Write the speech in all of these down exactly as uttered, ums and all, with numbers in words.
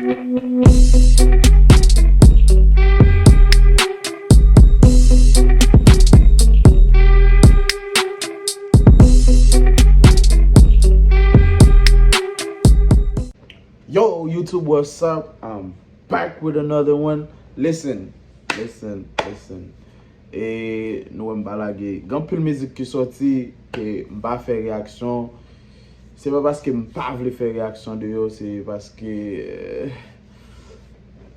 Yo, YouTube, what's up? I'm back with another one. Listen, listen, listen. E nou wè m pa lage. Gen anpil mizik ki sòti ke m pa fè reyaksyon. Se pa paske m pa vle fè reyaksyon de yo, se paske, euh,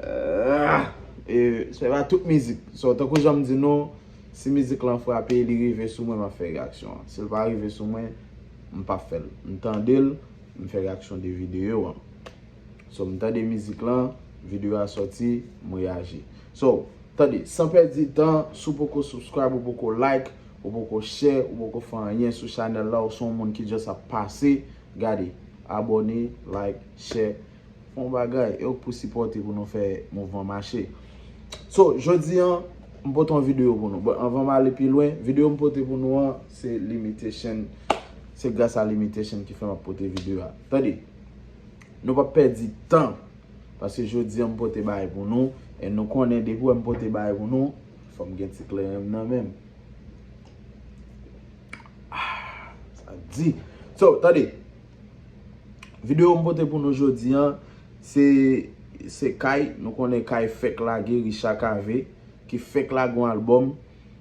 euh, e se pa tout mizik. So, tankou jan m di nou, si mizik lan frape, li rive sou mwen, m ap fè reyaksyon an. Si l pa rive sou mwen, m p ap fè l. M tande l, m fè reyaksyon de videyo an. So, m tande mizik lan, videyo a sòti, m reyaji. So, tande, san pèdi tan, si w poko subscribe, ou poko like, ou poko share, ou poko fè anyen sou chanèl la, ou se yon moun ki just ap pase, gade, abòne, like, share, fè yon bagay, e w pou sipòte pou nou fè mouvman mache. So, jodi an, m pote yon videyo pou nou. But anvan m ale pi lwen, videyo m pote pou nou an, se limitation. Se gras a limitation ki fè m ap pote videyo a. Tande, nou p ap pèdi tan. Paske jodi an m pote bagay pou nou. E nou konnen depi w wè m pote bagay pou nou, fò m gen ti kleren m nan men m. Ah, sa di. So, tande. Videyo m pote pou nou jodi an, se, se Kay. Nou konnen Kay fèk lage, Richard Cavé, ki fèk lage yon albòm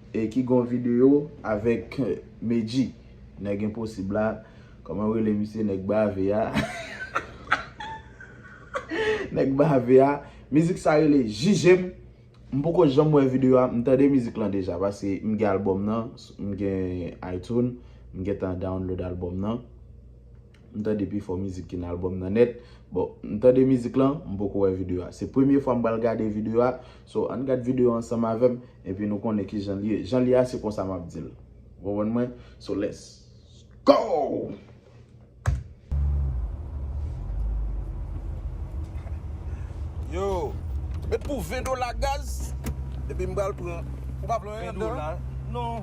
e ki gen yon videyo avèk, eh, Medjy. Nèg Enposib la, kòman yo rele misye, nèg bave a? Nèg bave a. Mizik sa rele Jije m. M poko janm wè videyo a. M tande mizik lan deja, paske m gen albòm nan, m gen iTunes, m gentan download albòm nan. M tande pi fò mizik ki nan albòm nan nèt. Bon, m tande mizik lan, m poko wè videyo a. Se premye fwa m pral gade videyo a. So, ann gad videyo a ansanm avè m, epi nou konnen kijan l ye. Jan l ye a, se konsa m ap di l. Ou konprann mwen? So, let's go! Yo, met pou ven dola gaz, epi m pral pran. Ou pa pran anyen anndan? Ven dola? Non.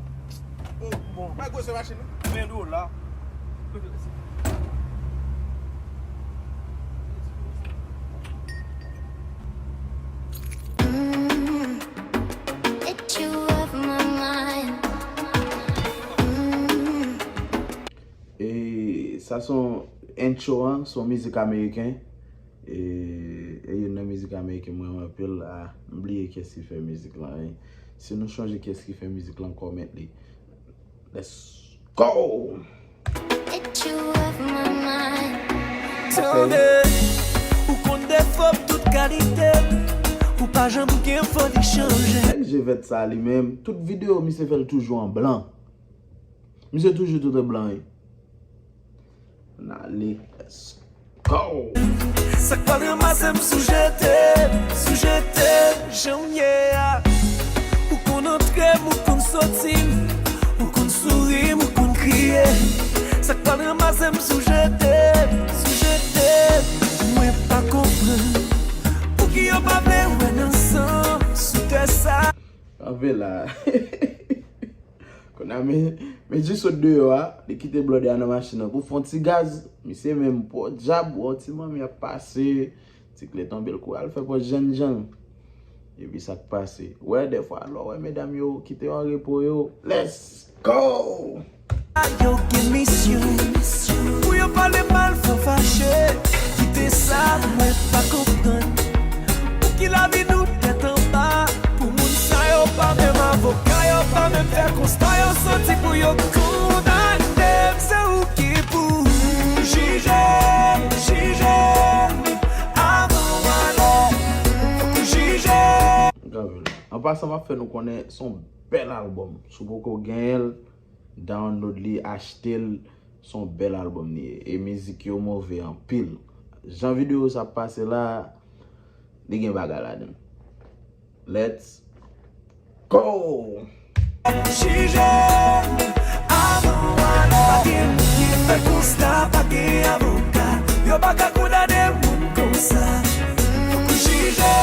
Oh, bon. Bay gwo se machin nan. Ven dola. Mm, get you off my mind. Mm. E sa se yon intro an, se yon mizik ameriken. E, e youn nan mizik ameriken mwen renmen anpil. A, m bliye kiyès ki fè mizik lan, wi. Si nou chonje kiyès ki fè mizik lan, comment li. Let's go! Get you off my mind. Tande, ou konn defo m tout kalite, ou pa janm gen fo li chanje. Nèg je vèt sa li menm, tout videyo misye fè l toujou an blan. Misye toujou tout an blan, wi. Ann ale. Let's go! Sa k pral ranmase m sou jete, sou jete, jan m ye a. Ou konn antre m, ou konn soti m, ou konn souri m, ou konn kriye. Sa k pral ranmase m sou jete, sou jete, mwen pa konprann. Pouki yo pa vle wè n ansanm sou tè sa? Kanpe la. Kounye a, men, Medjy sot deyò a, li kite blòdè a nan machin nan pou fè yon ti gaz. Misye menm pòdyab, wè yon ti manmi ap pase, ti kle tonbe, l kouri al fè pòz jènjan. Epi sa k pase. Wè, dèfwa, lè w wè medam yo kite yo an repo yo, let's go! Yo gen misyon pou yo pale mal, fè w fache. Kite sa, mwen pa konprann. Pouki lavi nou tèt anba? Pou moun sa yo pa menm avoka, yo pa menm fè konsta, yo soti pou yo kondane m. Se ou ki pou jije, jije, avan w ale, fòk ou jije. An pasan, m ap fè nou konnen se yon bèl albòm. Si w poko genyen l, download li, achte l, se yon bèl albòm li ye. E mizik yo move anpil. Jan videyo sa ap pase la, li gen bagay ladan l. Let's go! Jije avan w ale. Pa gen moun ki fè konsta, pa gen avoka. Yo pa ka kondane moun konsa. Fòk ou jije,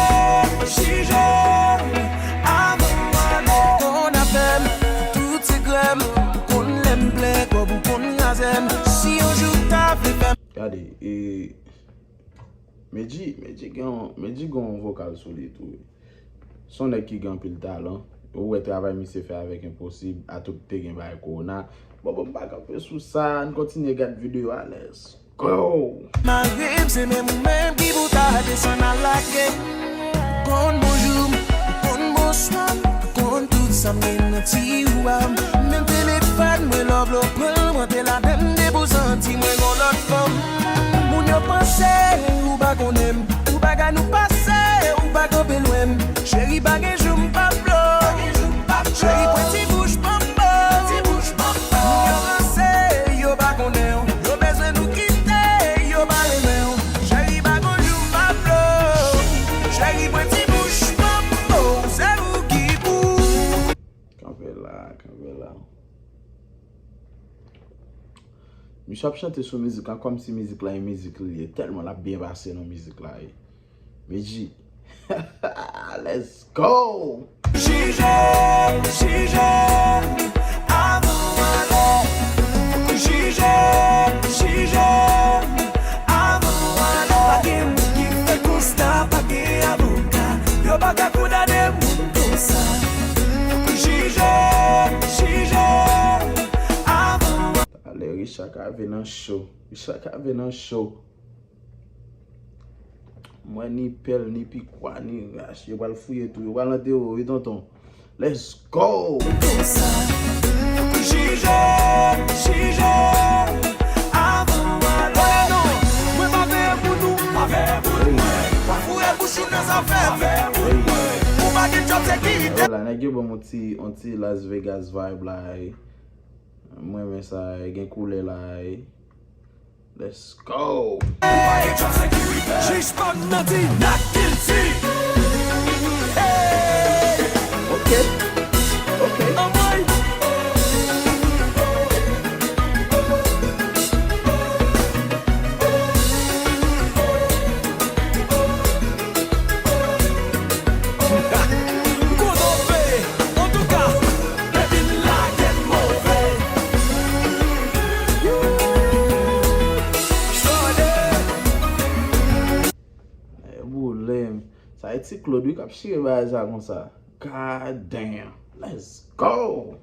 jije avan w ale. Konn afè m, tout sekrè m, ou konn lè m plè, kòb ou konn razè m. Si yon jou w ta vle fè m. Gade, e, Medji, Medji gen yon, Medji gen yon vokal sou li tou wi. Se yon nèg ki gen anpil talan. Ou wè travay misye fè avèk Enposib, atout te gen bagay kowona. Bon, bon, m pa kanpe sou sa, ann kontinye gad videyo a, let's go! Mari m se menm ou menm ki pou ta desann al lage. Konn bonjou m, konn bonswa m, konn tout sa m gen nan tiwa m. Menm telefòn mwen lè w vle w pran l, m rantre ladann depi w santi mwen gon lòt fanm. Moun yo panse ou pa konnen m, ou pa ka nou pase, ou pa kanpe lwen m. Cheri pa gen jou m p ap blow. Cheri pran ti bouch banm mo. Moun yo ranse, yo pa konnen w. Yo bezwen nou kite, yo pa renmen w. Cheri pa gon jou m p ap blow. Cheri pran ti bouch banm mo. Se ou ki pou. Kanpe la, kanpe la. Misye ap chante sou mizik la kòmsi mizik la e mizik li ye. Tèlman l ap byen pase nan mizik la ye. Medji. Let's go! Jije, jije, avan w ale. Jije, jije, avan w ale. Pa gen moun ki fè konsta, pa gen avoka. Yo pa ka kondane moun konsa. Jije, jije, avan w ale. Tale, Richard Cavé nan cho. Richard Cavé nan cho. Mwen ni pèl, ni pikwa, ni rach. Yo pral fouye tou. Yo pral antere w, wi, tonton. Let's go! Jije, jije, avan w ale. Mwen pa veye pou nou, pa veye pou mwen. Pa foure bouch ou nan zafè moun. Ou pa gen djòb, se kite. Vwala, nèg yo ban m yon ti, yon ti Las Vegas vibe la, ey. Mwen renmen sa, ey, gen koulè la, ey. Let's go! Jij pa m nan di not guilty. Hey! Ok. Ok. Anmwey! Kodope, antouka, depi l lage l move. Chole. Eh, boule m. Sa e Ti Claude wi k ap chire bagay sa konsa. God damn. Let's go!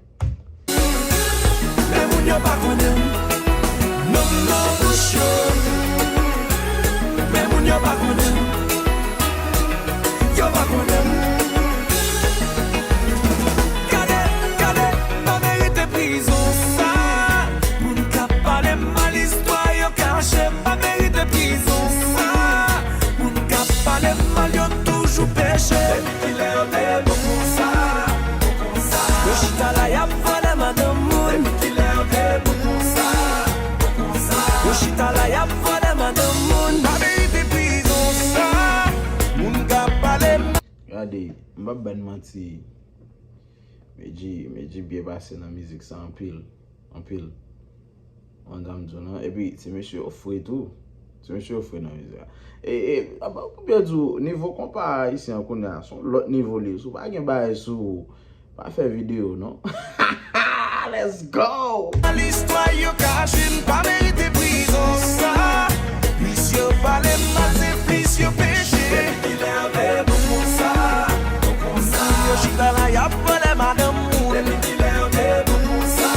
Men moun yo pa konnen m. Non, non, bouch yo. Men moun yo pa konnen m. Yo pa konnen m. Gade, gade, pa merite prizon sa. Moun k ap pale m mal, istwa yo kache m. Pa merite prizon sa. Moun k ap pale m mal, yo toujou peche. Kilè yo te bon konsa, bon konsa. Yo chita la, y ap vòlè madanm moun. Depi kilè yo te bon konsa, bon konsa. Yo chita la, y ap vòlè madanm moun. Pa merite prizon sa. Moun k ap pale m. Gade, m p ap ba n manti. Medji, Medji byen pase nan mizik sa anpil. Anpil. Mwen gam di w non. Epi, ti mesye yo fre tou. Ti mesye yo fre nan mizik la. E, e, apa, pou byen di w, nivo konpa ayisyen an kounye a, se yon lòt nivo li ye. Si w pa gen bagay sou ou, pa fè videyo, non. Let's go! Listwa yo kache n pa merite prizon sa. Plis yo pale m mal, se plis yo peche. Kilè yo te bon konsa, bon konsa. Yo chita la, y ap vòlè madanm moun. Depi kilè yo te bon konsa,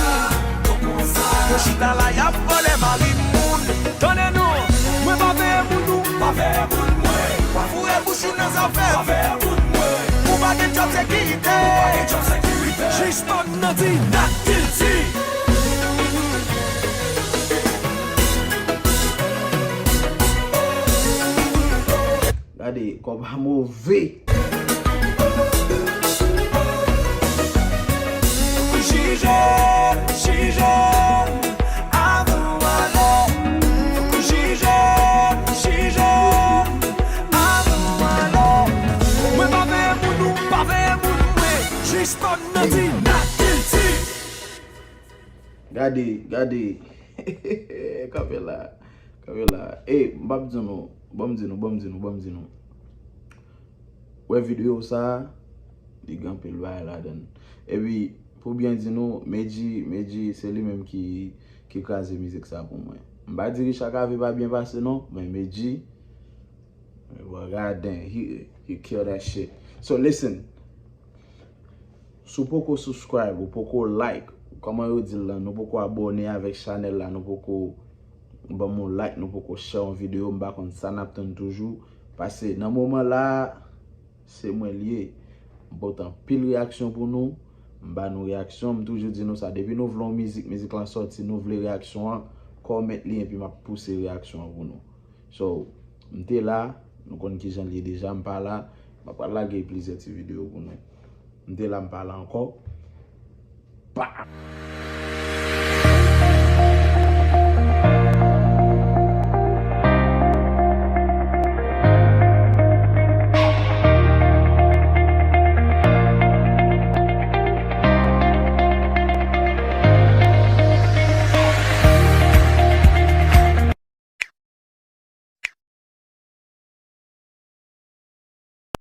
bon konsa. Yo chita la, y ap vòlè mari moun. Tande non, mwen pa veye moun ou, pa veye moun mwen. Pa foure bouch ou nan zafè, pa veye moun mwen. Ou pa gen djòb sekirite, ou pa gen djòb sekirite. Jij pa m nan di not guilty. Gade, kòb a move. Jije, jije, avan w ale. Jije, jije, avan w ale. Mwen pa veye moun ou, pa veye moun mwen. Jij pa m nan di not guilty. Gade, gade. Kanpe la. Kanpe la. Ey, m p ap di nou. Ban m di nou, ban m di nou, ban m di nou. Wè videyo sa a, li gen anpil bagay ladan l. Epi, pou byen di nou, Medji, Medji, se li menm ki, ki kraze mizik sa pou mwen. M pa di Richard Cavé pa byen pase non, men Medji, Well, god damn, he, he killed that shit. So listen, si w poko subscribe, ou poko like, kòman yo di l lan, nou poko abòne avèk chanèl la, nou poko ban m yon like, nou poko share yon videyo, m pa konn sa n ap tann toujou. Paske nan moman la, se mwen l ye. M pote anpil reyaksyon pou nou. M ba nou reyaksyon, m toujou di nou sa. Depi nou vle yon mizik, mizik lan sòti, nou vle reyaksyon an, comment li epi m ap pouse reyaksyon an pou nou. So, m te la, nou konn kijan l ye deja, m pa la, m ap pral lage plizyè ti videyo pou nou. M te la, m pa la ankò. Pa!